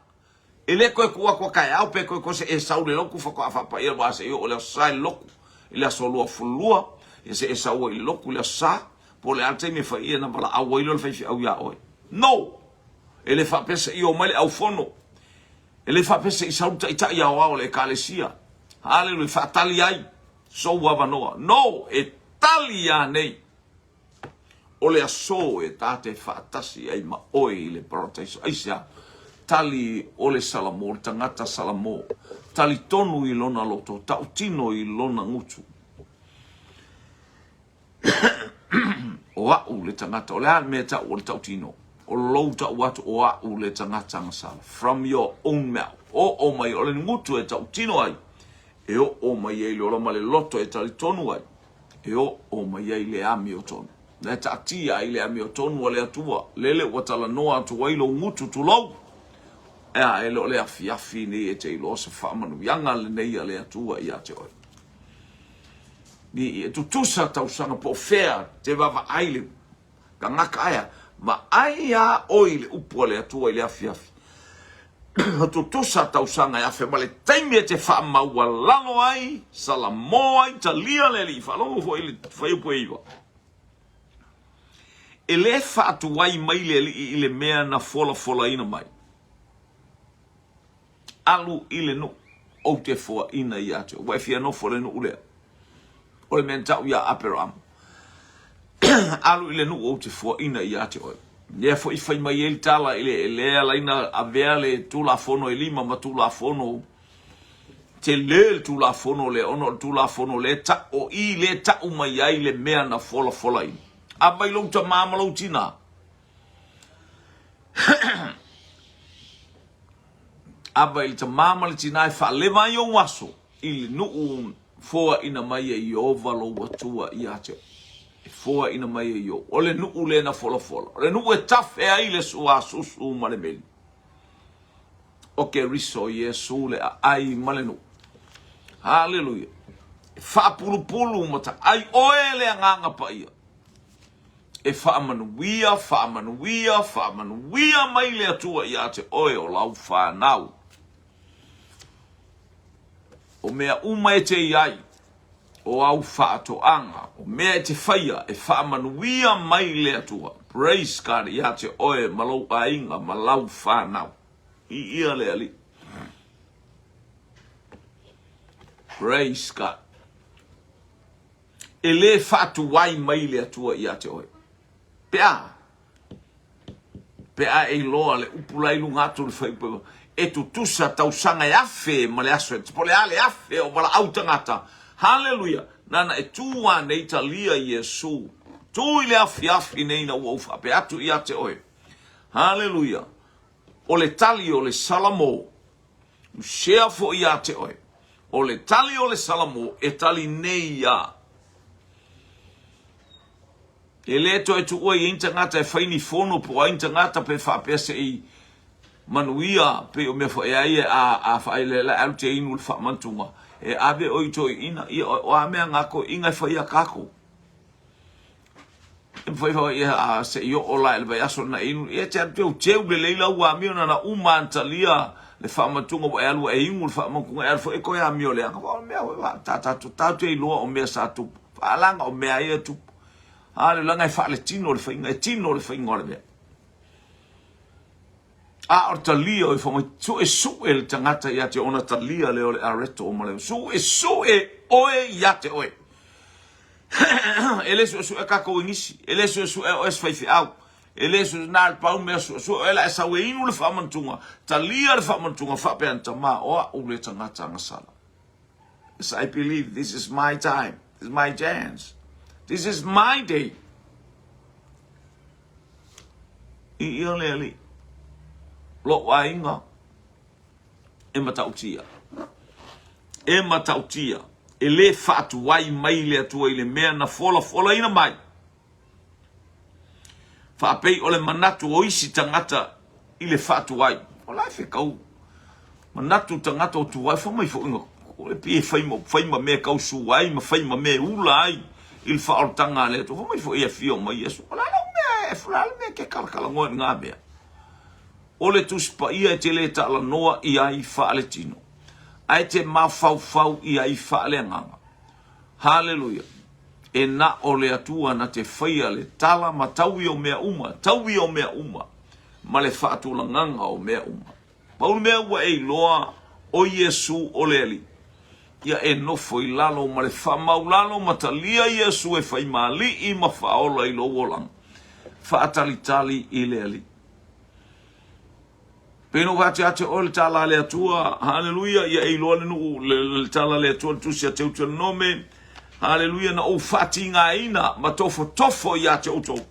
A: E le toe tuu atu a taeao pe toe toe seʻe sau le lotu faatoa faapaia aua se i oo i le aso Sa i le lotu i le aso 22 ia seʻe sau ai i le lotu i le aso Sa po o le a le taimi e fai ia ona valaau ai lea o le faifeau iā oe. No! E le faapea se i omai le aufono. E le faapea se i sau le taitai aoao o le Ekalesia. Haleluia, faatali ai sou avanoa. No! E tali iā nei. O le aso e ta te faatasi ai ma oe i le Parataiso. Aisea? Tali o le Salamo, le tagata Salamo, tali tonu i lona loto, tautino i lona gutu. O a'u le tagata, o le a le mea tau o le tautino? O lou tau atu o a'u le tagata agasala. From your own mouth. Oo mai, o le gutu e tautino ai, e oo mai ai le ola ma le loto e talitonu ai, e oo mai ai le amiotonu. Na e taatia ai le amiotonu a le Atua, lele ua talanoa atu ai lou gutu tulou. Ea, e le o le afiafi nei e te iloa se faamanuiaga lenei a le Atua ia te oe. Ni e tutusa tausaga po o fea te vaavaai le Tagata aea, vaai a oe i le upu a le Atua i le afiafi. Tutusa tausaga e afe ma le taimi e te faamaualalo ai, salamo ai, talia le Alii, faalogo foi i le fuaiupu e 9. E le faatuai mai le Alii i le mea na folafolaina mai. Alu i le nuu, ou te foaina ia te oe. Ua e fia nofo i le nuu lea. O le mea na tau ia Aperama. Alu i le nuu, ou te foaina ia te oe. Lea foi fai mai ai le tala i le le ala ai na avea le Tulafono e lima ma Tulafono tele le Tulafono lea, ona o le Tulafono lea ta, o i lea tau mai ai le mea na folafolaina. A mai lou tamā ma lou tinā. Ava i le tamā ma le tinā e faaleva ai ou aso i le nuu foaina mai e Ieova lou Atua ia te oe. E foaina mai e Ieova. O le nuu lea na folafola. O le nuu e tafe ai le suasusu ma le meli. O Keriso Iesu le aai ma le nuu. Haleluia. E faapulupulu ma taai oe le Agaga Paia. E faamanuia, faamanuia, faamanuia mai le Atua ia te oe o lau fanau. O mea uma e te i ai, o au faatoaga, o mea e te faia, e faamanuia mai le Atua. Praise God ia te oe ma lou aiga ma lau fanau. Viia le Alii. Praise God. E le faatuai mai le Atua ia te oe. Pe a? Pe a e iloa le upu la i luga atu o le fuaiupu e tutusa tausaga e afe ma le aso e po o le a le afe o valaau tagata. Haleluia! Nana e tu a nei talia Iesu. Tu i le afiafi nei ina ua ou faapea atu ia te oe. Haleluia! O le tali o le Salamo, share foi ia te oe. O le tali o le Salamo e tali nei ia. E le toe tuua i ai ni tagata e fai ni fono po o ai ni tagata pe faapea se i manuia pei o mea foi e ai a a faaeleele alu te inu le faamantuga e ave oe i toeaiina ia o a mea nga toeaiina e fai a tatou e mafai foi ia a se i oo la i le vaiaso na inu ia te alu te teu lelei lau amio na na uma ana talia le faamantuga ua e alu e inu le faamantuga e alu foi e toe amio leaga o mea foi ta tatou tatou te iloa o mea sa tupu faalaga o mea ia tupu A le leaga e faaletino le faiga, e tino le faiga o le mea. A o le talia o ifo mai, suesue le tagata ia te ona talia lea o le areto ma le suesue oe ia te oe. E le suesue tatou e nisi, e le suesue oe se faifeau, e le suesue na le pau mea suesue oe la e sau e inu le faamantuga, talia le faamantuga faapea na tama o au le tagata agasala. Yes, I believe this is my time. This is my chance. This is my day. I ia le ali. Lou aiga e matautia. E matautia. E le faatuai mai le Atua i le mea na folafolaina mai. Faapei o le manatu o isi tagata i le faatuai. O la e fekau manatu tagata o tuai fai mai foi o le pei e fai ma, fai ma mea tau ai ma fai ma mea ula ai i le faaolataga a le Atua. Fai mai foi e afio mai Iesu. O le a lau mea e fula le mea ke kalakalanoa i ngā mea. O le Tusi Paia e te le talanoa i ai faaletino, ae te mafaufau i ai faaleagaga. Haleluia! E na o le Atua na te faia le tala ma taui o mea uma, taui o mea uma, ma le faatulagaga o mea uma. Pau le mea ua e iloa, o Iesu o le Alii. Ia e nofo i lalo ma le faamaulalo ma talia Iesu e fai ma Alii ma Faaola i lou olaga. Faatalitali i le Alii. Pei na ou vaai atu oe le tala a le Atua, haleluia, ia e iloa le nuu, le, le tala a le Atua, le tusi a Teuteronome, haleluia, na ou faatigaina ma tofotofo ia te outou,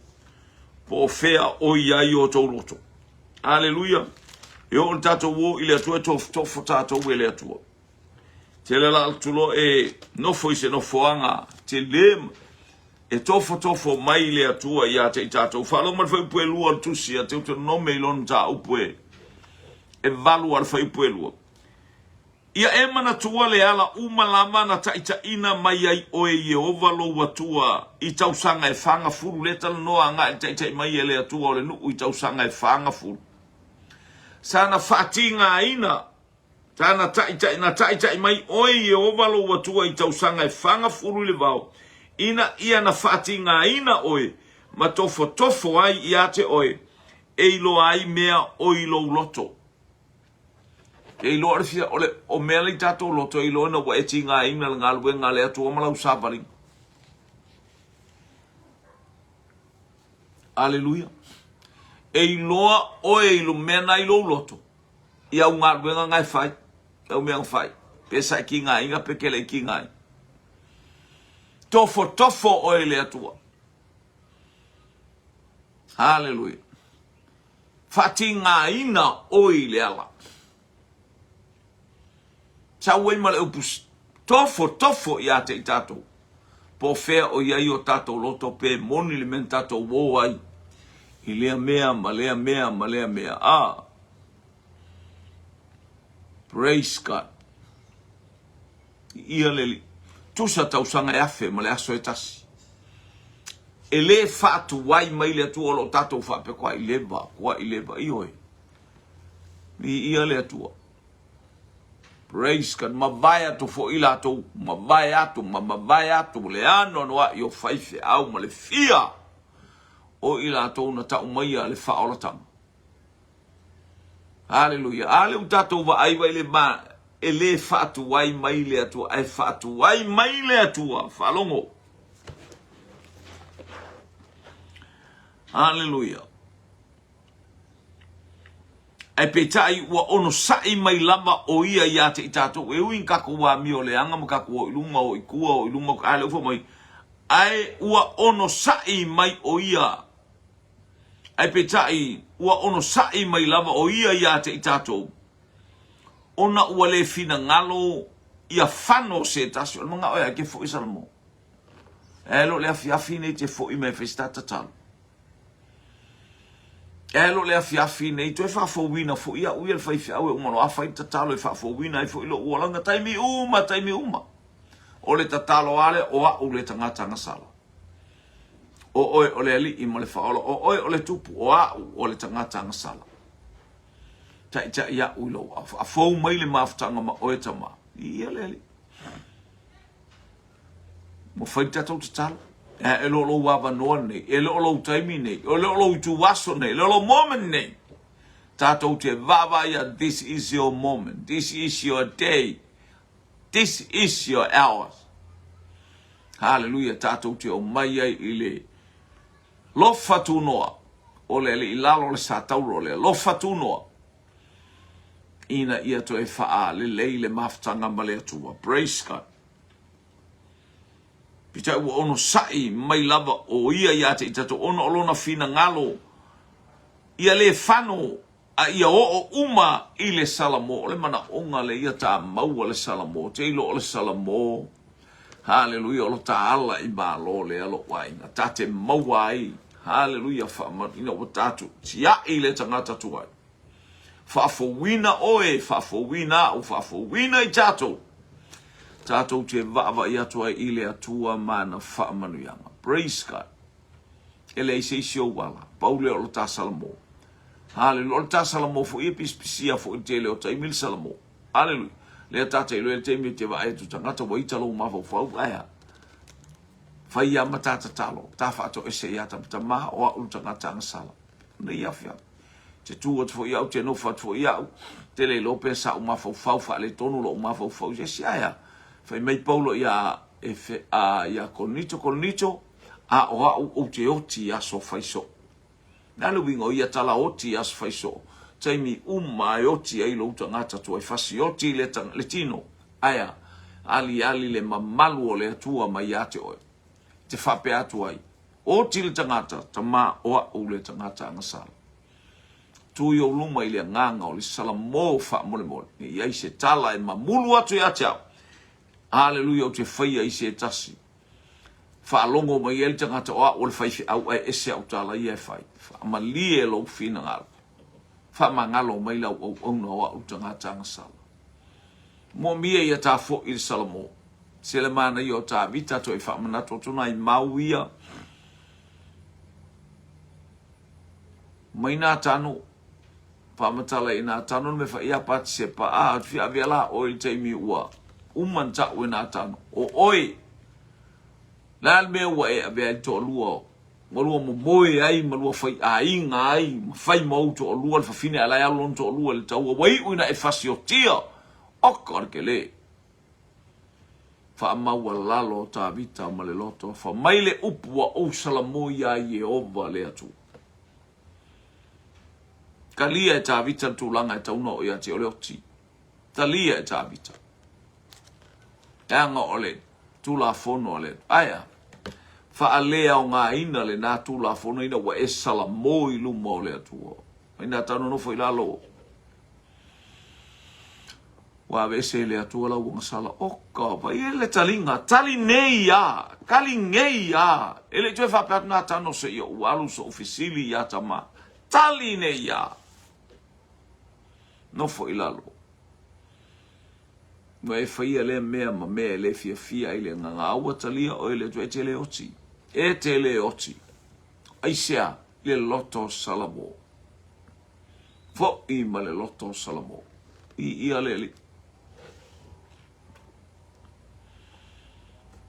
A: po o fea o i ai o outou loto. Haleluia, e oo le tatou o i le Atua, e tofotofo tatou e le Atua. Tele la atu loa e nofo i se nofoaga tele e tofotofo mai le Atua ia te i tatou. Faalogo mai le fuaiupu e lua o le tusi a Teuteronome i lona mataupu e e valu a le fuaiupu e lua. Ia e manatua le ala uma lava na taitaiina mai ai oe Ieova lou Atua i tausaga e fagafulu, lea talanoa agai i le taitai mai e le Atua o le nuu i tausaga e fagafulu. Sa na faatigaina Sa na taʻitaʻi, na taʻitaʻi mai ʻoe Iēhova lou Atua i tausaga e fagafulu i le vao, ina ia na faatigaina ʻoe ma tofotofo ai iā te ʻoe, e iloa ai mea o i lou loto. E iloa le fia, o le, o mea la i tatou loto, e iloa ina ua e tigaina le galuega a le Atua ma lau savaliga. Aleluia. E iloa ʻoe i lo mea na i lou loto. I au galuega nga e fai, i au mea na fai, pe sa e kigaina pe ke le i kigaina. Tofotofo oe i le Atua. Haleluia. Faatigaina oe i le ala. Sau ai ma le upu tofotofo ia te i tatou. Po o fea o i ai o tatou loto pe moni le mea na tatou uo ai i lea mea ma lea mea ma lea mea. Ah. Praise God. Ia le li. Tusa tausaga e afe ma le aso e tasi. E le faatuai mai le Atua o lo o tatou faapea kua i leva, kua i leva. Ioe. Viia le Atua. Praise God. Mavae atu foi latou, mavae atu ma mavae atu le anoanoai o faifeau ma le fia o i latou na tau maia le faaolatanga. Haleluia. A le u tatou vaai vai le ma e le faatuai mai le Atua, ae faatuai mai le Atua. Faalogo. Haleluia. Ae peitai ua onosai mai lava o ia ia te i tatou, e ui ina tatou amio leaga ma tatou o i luma, o i tua, o i luma, a lea ua fai mai, ae ua onosai mai o ia, ae peitai ua onosai mai lava o ia ia te i tatou, ona ua le finagalo ia fano se tasi. O le manao e a ke foi Salamo. E lo le afiafi nei te foi mai fai se ta tatalo. E lo le afiafi nei toe faafouina foi au ia le faifeau e uma loa fai le tatalo e faafouina ai foi lou olaga taimi uma taimi uma. O le tatalo a lea o au le tagata gasala. O oe o le alii ma le faaola, o oe o le tupu, o au o le tagata gasala. Taitai au i lou au. Faafou mai le mafutaga ma oe tama. Ia le alii. Ua fai le tatou tatalo. E le o lou avanoa lenei, e le o lou taimi nei, e le o lou ituaso nei, e le o lou moment nei. Tatou te vaavaai atu, this is your moment, this is your day, this is your hour. Hallelujah, tatou te omai ai i le lofa tunoa o le alii lalo o le satauro o le alofa tunoa ina ia toe faalelei le mafutaga ma le Atua. Praise God. Peitai ua onosai mai lava o ia ia te i tatou ona o lona finagalo ia le fano a ia oo uma i le Salamo. O le manaoga le ia ta maua le Salamo. Te iloa o le Salamo. Haleluia, o lo ta ala i malo lea lou aiga. Ta te maua ai, haleluia, faamanuina ua tatou tiai le tagata tuai. Faafouina oe, faafouina au, faafouina i tatou. Tatou te vaavaai atu ai i le Atua ma ana faamanuiaga. Praise God. E leai se isi ou ala. Pau lea o le ta Salamo. Haleluia. O le ta Salamo foi e pisipisia foi i le tele o taimi le Salamo. Haleluia. Lea ta te iloa i le taimi e te vaai atu tagata ua ita lou mafaufau, ae a? Fai ia ma ta tatalo, ta faatoese ia tama, o au le tagata agasala. Nei afiafi. Te tū atu foi au, te nofo atu foi au, te le iloa pe sa ou mafaufau faaletonu lou mafaufau i se isi ae a? Fai mai Paulo ia Efe, a, ia Korinito, Korinito, a o au ou te oti i aso fai soo. Le a le uiga o ia tala oti i aso fai soo? Taimi uma e oti ai lou tagata tuai fasi oti le, le tino, ae a? Aliali le mamalu o le Atua mai ia te oe. Te faapea atu ai, Oti le tagata, tama o au le tagata agasala. Tu i ou luma i le agaga o le Salamo faamolemole, ne i ai se tala e mamulu atu ia te au. Aleluia, ou te faia i se tasi. Faalogo mai ai le tagata o au o le faifeau ae ese au tala ia e fai. Faamalie lou finagalo. Faamagalo mai lau auauna o au le tagata agasala. Moomia ia ta foi i le Salamo. Se le manaia o Tavita toe faamanatu atu nai mau ia mai Natano faamatala i Natano le mea fai ia Patisepa a atu fia avea la oe i le taimi ua uma na tau e Natano o oe le a le mea ua e avea ai le toalua ua lua momoe ai ma lua fai aiga ai ma fai ma ou toalua le fafine a la e alu lona toalua i le taua ua iu ina e fasiotia oka o le kele Faamaualalo o Tavita ma le loto, fa mai le upu ua ou Salamo iā Ieova le Atua. Talia e Tavita le tulaga e tau ona oo ia te o le oti. Talia e Tavita. Leaga o le Tulafono a le Atua. Ae a? Faaleaogaina lena Tulafono ina ua e Salamo i luma o le Atua. Mai nā tau nonofo i lalo. Ua aveese e le Atua lau agasala. Oka, vai e le taliga, tali nei a, tali nei a. E le i toe faapea atu Natano se i ou alu so'u fesili iā Tama. Tali nei a. Nofo i lalo. Ua e faia lea mea ma mea e le fiafia ai le agaga. A ua talia oe e le Atua, e te le oti. E te le oti. Aisea? Le loto Salamo. Foi ma le loto o Salamo. I ia le alii.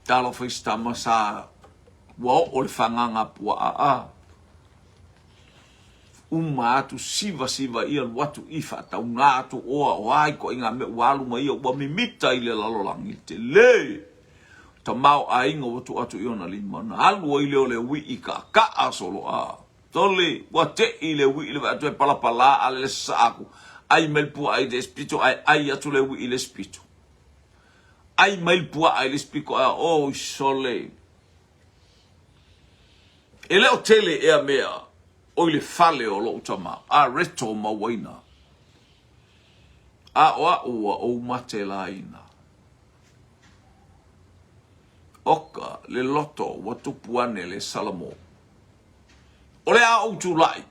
A: Talofa i se tama sa ua oo le fagaga puaa a. Uma atu siva siva ia alu atu i faataugā atu oa o a ikoaiga mea ua alu ma ia ua mimita i le lalolagi tele. Tamaoaiga ua tuu atu i ona lima ona alu ai lea o le uii kaakaa solo a. Tole, ua teʻi le uiʻi le vaai atu e palapala a le sasaa aku. ʻAi mai le puaʻa i le isi pito ae ʻai atu le uiʻi i le isi pito. ʻAi mai le puaʻa i le isi pito ae oi sole. E le o tele ea mea o i le fale o loʻu tama, a reto mauaina. A o aʻu ua ou mate laina. Oka le loto ua tupu ane le Salamo. O le a ou tulai,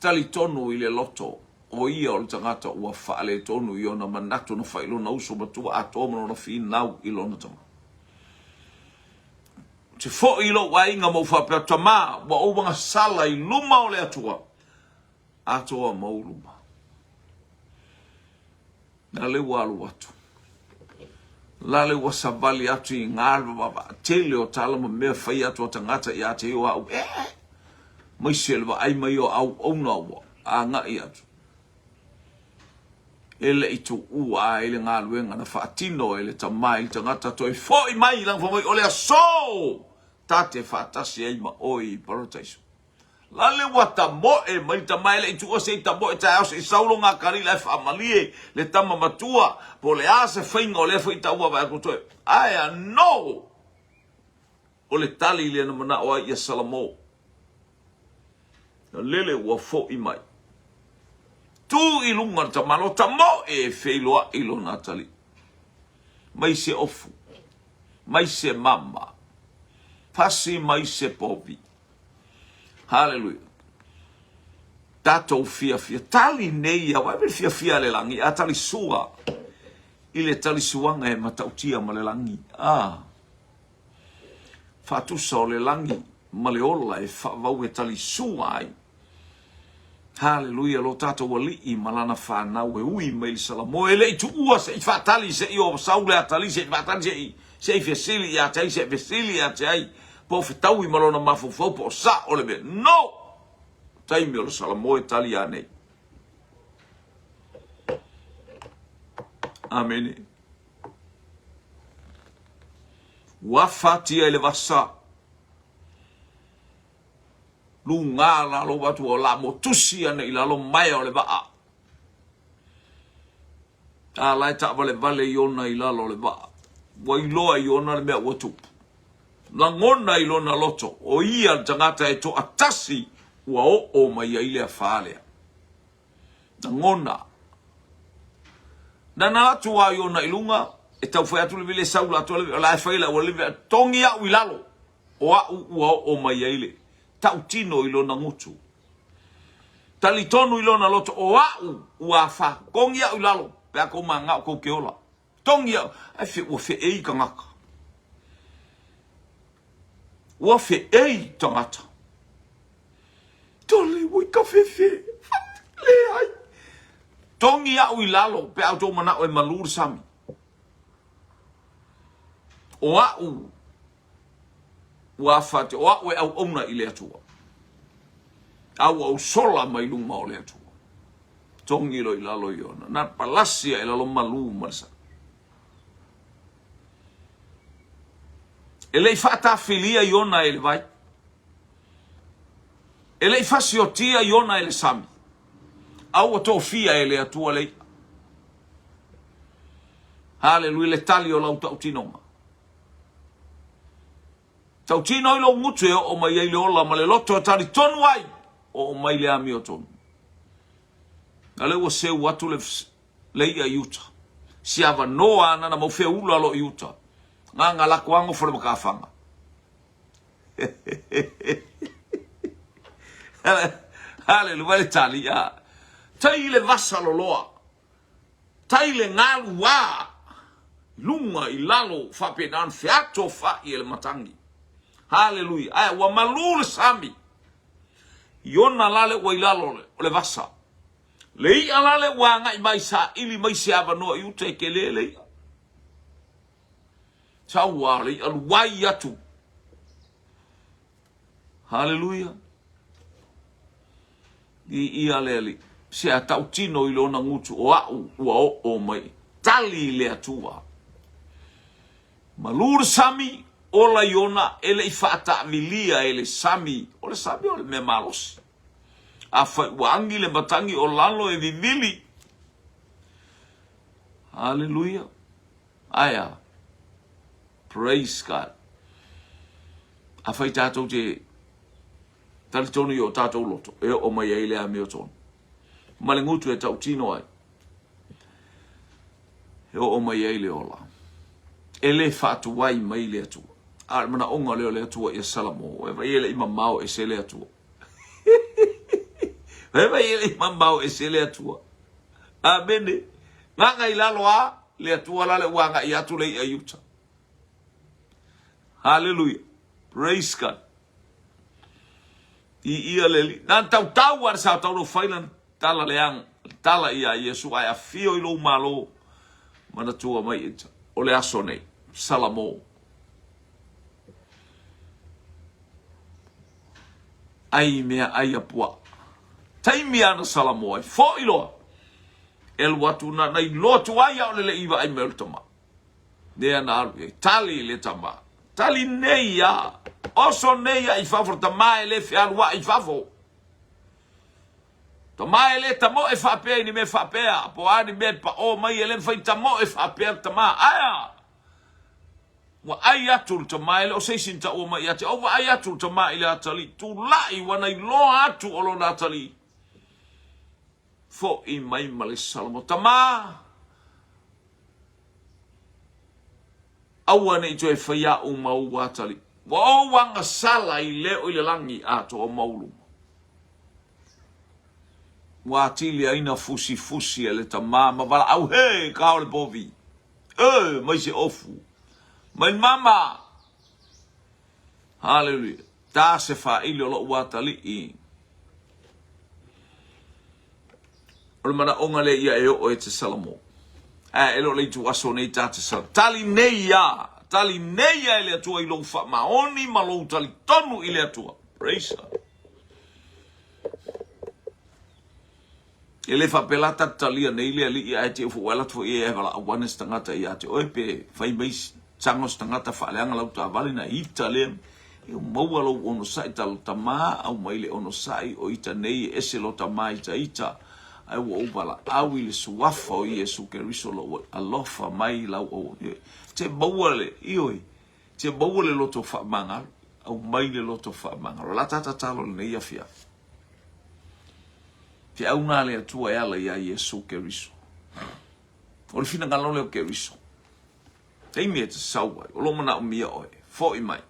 A: talitonu i le loto, o ia o le tagata ua faaletonu i ona manatu na fai i lona uso matua atoa ma lona finau i lona tama. Ou te foi i lou aiga ma ou faapea, Tama, ua ou agasala i luma o le Atua, atoa ma ou luma. Na le ua alu atu. La le ua savali atu i ngā tele o tala ma mea fai atu a tagata ia te o au, e, mai se le vaai mai o auauna ua agai atu. E le i tuua ai le galuega na faatino e le tama i le tagata toe foi mai lana fai mai o le aso ta te faatasi ai ma oe i Parataiso. La le ua tamoe mai le tama e le i tuua se i tamoe taeao se i sau lona akalila e faamalie le tama matua po o le a se faiga o lea foi taua vaai atu toe ae anō o le tali lea na manao ai ia Salamo. Na lele ua foʻi mai. Tu i luga le tamalo tamoe e feiloaʻi lona atalii. Mai se ofu, mai se mama, fasi mai se povi. Haleluia. Tatou fiafia. Tali nei ia, wai le fiafia le lagi, a tali sua i le tali suaga e matautia ma le lagi. Ah. Faatusa o le lagi ma le ola e faavau e tali sua ai. Haleluia, lo tatou alii ma lana fanau e ui mai le Salamo e le i tuua se i faatali se i o sau le atalii se i faatali se i se i fesili ia te ai se i fesili ia te ai po o fetaui ma lona mafaufau po o sao le mea. No! Taimi o le Salamo e tali a nei. Amene. Ua afatia i le vasa. Luga lalo atu o la mo tusi ana i lalo maea o le vaa. A la e taavalevale Iona i lalo o le vaa. Ua iloa e Iona le mea ua tupu. Lagona i lona loto, o ia le tagata e toatasi ua oo mai ai le afā lea. Lagona. Nana atu a Iona i luga, e tau fai atu le vile sau latou le vile, o la e fai le auala le vile, togi au i lalo, o au ua oo mai ai le tautino i lona gutu. Talitonu i lona loto, o au ua afa, togi au i lalo, pe a kou manao kou ke ola. Togi au, ai fe, ua feei tagata. Ua feei tagata. Tole ua i ka fefe. Leai. Togi au i lalo pe a outou manao e malu le sami. O au ua afa atu, o au e auauna i le Atua. A ua ou sola mai luma o le Atua. Togi loa i lalo Iona. Na palasi ae lalo malu ma le sami. E le i faatafilia Iona e le vai. E le i fasiotia Iona e le sami. A ua tofia e le Atua le i'a. Haleluia, le tali o lau tautinoga. Tautino i lou gutu e oo mai ai le ola ma le loto e talitonu ai, oo mai le amiotonu. A lea ua seu atu le, le i'a i uta. Si avanoa ana na mau feula lo i uta. Nganga lako ango fo le makafaga. Haleluia le tali a. Tai le vasa loloa. Tai le galu a. Lunga i lalo faapena ona feato fa'i e le matagi. Haleluia. Ae ua malu le sami. Iona la le ua i lalo o le vasa. Le i'a la le ua agai mai saili mai se avanoa i uta e kele le i'a. Sau a le i'a luai atu. Haleluia. I ia le Alii. Se a tautino i lona gutu o a'u ua oo mai. Tali le Atua. Malu le sami. Ola Iona e le i faataavilia e le sami, o le sami o le mea malosi. Afai ua agi le matagi o lalo e vivili. Haleluia. Aia. Praise God. Afai tatou te talitonu i o tatou loto, e oo mai ai le amiotonu. Ma le gutu e tautino ai. E oo mai ai le ola. E le faatuai mai le Atua. A o le manaoga lea o le Atua ia Salamo, e vai e le i mamao ese le Atua. E vai e le i mamao ese le Atua. Amene. Gaga i lalo a le Atua la le ua agai atu le i'a i uta. Hallelujah. Praise God. I ia le li. Na tautau a le sa tau fai lana tala leaga, tala iā Iesu ae afio i lou malo, manatua mai ita, o le aso nei. Salamo. Ai mea ai a puaa. Taimi ana Salamo ai, foi loa. E alu atu na, na iloa atu ai a o le le i vaai mai o le tama. Lea na alu i ai. Tali le tama. Tali nei ia. Oso nei ia i fafo le tama e le fealuai i fafo. Tama e le tamoe faapea i ni mea faapea, po o a ni mea e paʻō mai, e le mafai tamoe faapea le tama. Aea! Ua ʻai atu le tama, e le o se isi na taua mai ia te au, ua ʻai atu le tama i le atalii, tulai ua na iloa atu o lona atalii. Foʻi mai ma le Salamo, Tama! Aua ne i toe fai aʻu ma ou atalii. Ua ou agasala i leo i le lagi atoa ma ou luma. Ua atili ai na fusifusi e le tama ma valaau, He, ka o le povi! E, mai se ofu! Mai mama! Haleluia! Ta se faaili o loʻu atalii. O le manaʻoga lea ia e oo e te Salamo. Ae e le o le ituaso nei ta te Salamo. Tali nei ia! Tali nei ia e le Atua i lou faamaoni ma lou talitonu i le Atua. Praise God. E le faapela ta talia nei le alii ae te ufo ua atu foi e valaau ane se tagata ia te oe pe fai mai sago se tagata faaleaga lau taavale na ita lea e maua lou onosai talo tama aumai le onosai o ita nei e ese lo tama ita ita ae ua ou valaau i le suafa o Iesu Keriso lou alofa mai lau au te maua le ioe te maua le loto faamagalo aumai le loto faamagalo la ta tatalo lenei afiafi Feau na le Atua e ala iā Iesu Keriso. O le finagalo lea o Keriso. Taimi e te sau ai, o lo manaomia oe, foʻi mai.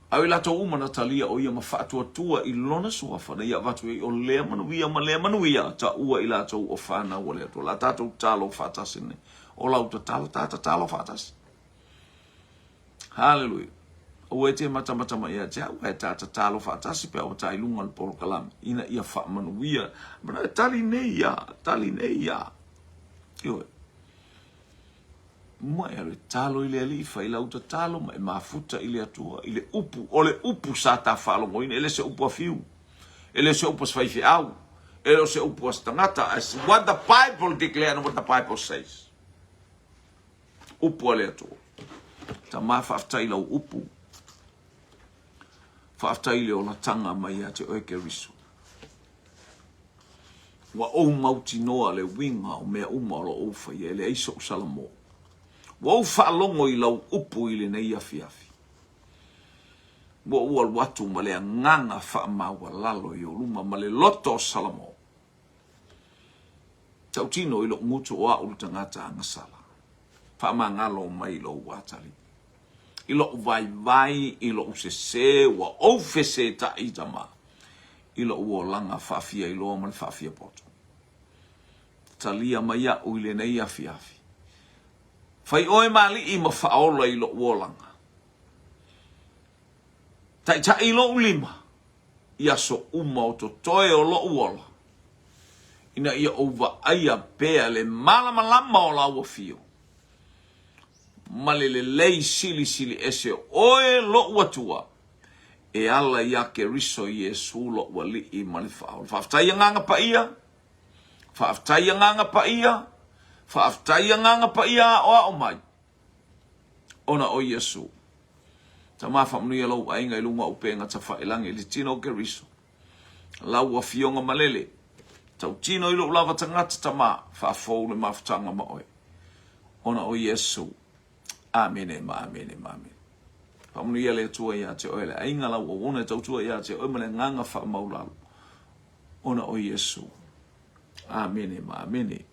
A: A o i latou uma na talia o ia ma faatuatua i lona suafa na ia avatu ai o lea manuia ma lea manuia, taua i latou o fanau a le Atua. La tatou tatalo faatasi nei. O lau tatalo, ta tatalo faatasi. Haleluia. Aua e te matamata mai ia te au, ae ta tatalo faatasi pe a ua ta i luga o le polokalame, ina ia faamanuia. Mana e tali nei ia, tali nei ia. Ioe. Ma e alu e talo i le Alii, fai lau tatalo ma e mafuta i le Atua, i le upu, o le upu sa ta faalogoina, e le se upu a fiu, e le se upu a se faifeau, e le o se upu a se tagata, as what the Bible declare and what the Bible says. Upu a le Atua. Tama, faafetai i lau upu. Faafetai i le olatanga mai ia te oe Keriso. Ua ou mautinoa le uiga o mea uma o lo o ou faia, e leai soʻu salamo. Ua ou faalogo i lau upu i lenei afiafi. Ua ou alu atu ma le agaga faamaualalo i ou luma ma le loto o Salamo. Tautino i lou gutu o a'u le tagata agasala. Faamagalo mai lou atalii. I lou vaivai, i lou sese, ua ou fesetaʻi tama i lou olaga faafiailoa ma le faafiapoto. Talia mai a'u i lenei afiafi. Fai oe ma alii ma faaola i lou olaga. Taitai lou lima i aso uma o totoe o loʻu ola, ina ia ou vaaia pea le malamalama o lau afio, ma le lelei silisili ese o oe loʻu Atua, e ala iā Keriso Iesu loʻu Alii ma le Faaola. Faafetai Agaga Paia, faafetai Agaga Paia, faafetai Agaga Paia aoao mai. Ona o Iesu. Tama faamanuia lou aiga i luga o upega tafailagi i le tino o Keriso. Lau afioga malele, tautino i lou lava tagata tama, faafou le mafutaga ma oe. Ona o Iesu. Amene ma amene ma amene. Faamanuia le Atua ia te oe le aiga lau auauna e tautua ia te oe ma le agaga faamaulalo. Ona o Iesu. Amene ma amene.